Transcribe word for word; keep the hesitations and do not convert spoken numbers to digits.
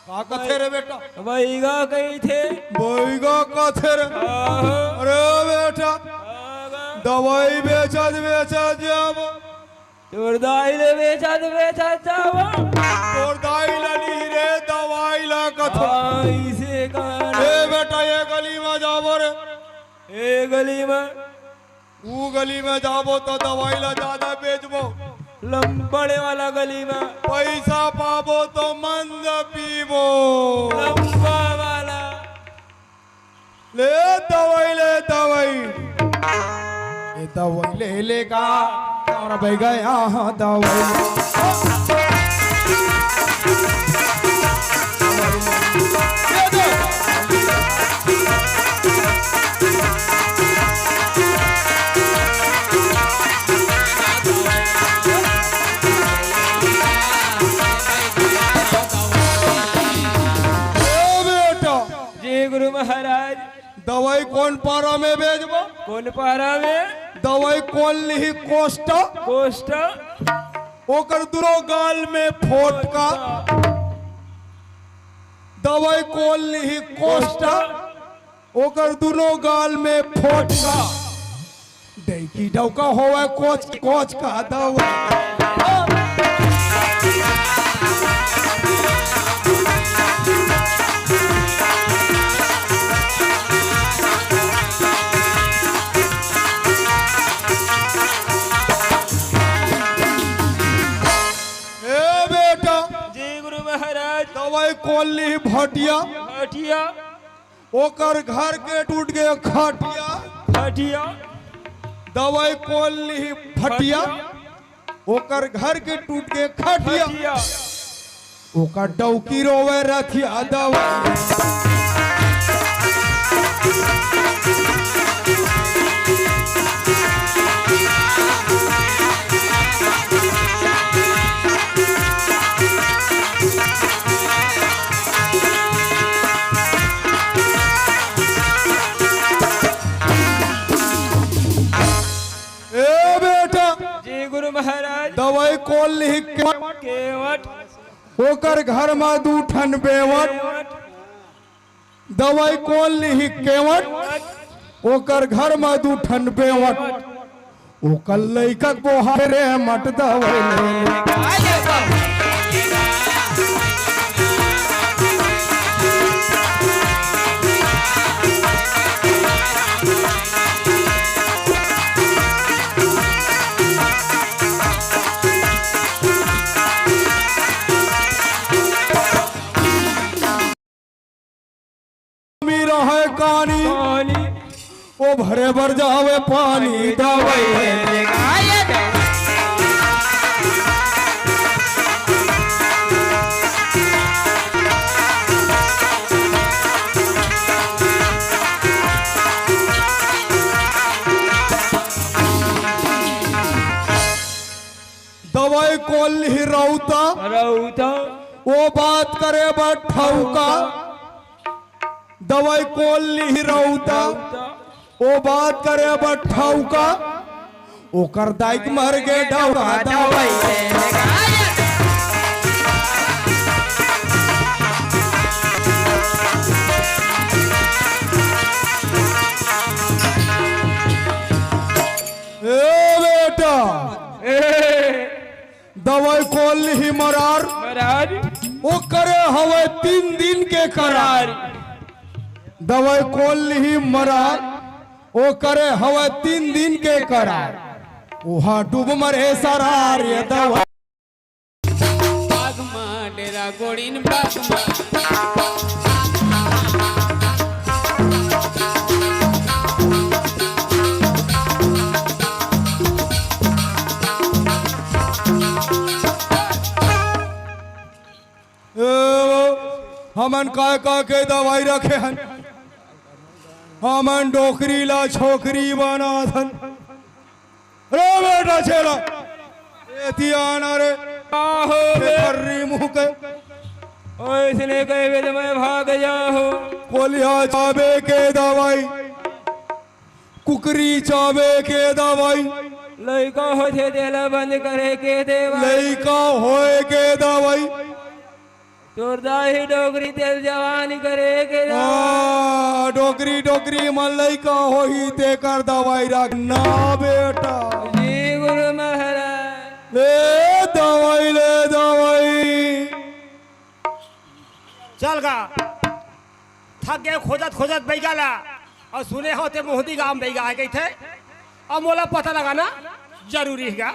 का कथे रे बेटा? बइगा कहिथे। बइगा कथे रे? आहो। अरे बेटा, आगा। दवाई बेचत बेचत जाबो। तोर दाई ले बेचत बेचत जाबो। तोर दाई ला नहीं रे, दवाई ला कथे। हाँ, इसे कहना। ए बेटा, ये गली में जाबो रे। ए गली में। ऊ गली में जाबो तो दवाई ला जादा बेचबो। लंबड़े वाला गली में। पैसा पाबो तो मंद पीबो। लंबा वाला। ले दवाई, ले दवाई। ये दवाई ले लेगा, हमरा बह गया, हाँ, दवाई। ए बेटा। जी गुरु महाराज। दवाई कोन पारा में बेचबो? कोन पारा में? दवाई कोन लिही कोष्टा? कोष्टा। ओकर दुनो गाल में फोटका। दवाई कोन लिही कोष्टा? ओकर दुनो गाल में फोटका। डैकी डौका होवय, कोच कोच का दवाई। ए बेटा। जी गुरु महाराज। दवाई कोन लिही भटिया? भटिया। ओकर घर के टूट गे खटिया। खटिया। दवाई कोन लिही फटिया? फटिया। ओकर घर के टूट गे खटिया। खटिया। ओकर डौकी रोवे रथिया दवाई। ए बेटा। जी गुरु महाराज। दवाई कोन लिही केवट? केवट। ओकर घर म दू ठन बेवट। केवट। दवाई कोन लिही केवट? ओकर घर म दू ठन बेवट। ओकर लइका के बोहारे मट दवाई ले ले। रहय कानी, कानी। ओ भरे बर जावे पानी, दवाई ले ले। दवाई कोन लिही रौता? रौता। ओ बात करे बर ठौका। दवाई कोन लिही रौता? रौता। ओ बात करे बर ठौका। ओकर दाई के मर गे डौका, दवाई ले ले। ए बेटा। ए। दवाई कोन लिही मरार? मरार। ओकरे हवय तीन दिन के करार। दवाई कोन लिही मरार? ओकरे हवय तीन दिन के करार। ओहा डूब मरे सरार, ये दवाई। बाग मा डेरा गोड़िन बाग मा। ए, हमन काय काय के दवाई रखे हन? हमन डोकरी ला छोकरी बनाथन। रे बेटा छेला, एती आना रे। आहो ए बे। फर्री मुंह के। ओइसने कहिबे त मैं भाग जाहूं। कोलिया चाबे के दवाई, कुकरी चाबे के दवाई, लइका होथे तेला बंद करे के दवाई। लइका होए के दवाई, तोर दाई डोकरी तेल जवानी करे के ना। आ, डोकरी, डोकरी मन लइका होही, तेकर दवाई रख ना बेटा। जी गुरु महाराज। ले दवाई, ले दवाई। चल गा, थक गए खोजत खोजत बैगा ला, अउ सुने हों ते मोहदी गांव बैगा आय कहिथे, अउ मोला पता लगाना जरूरी हे गा।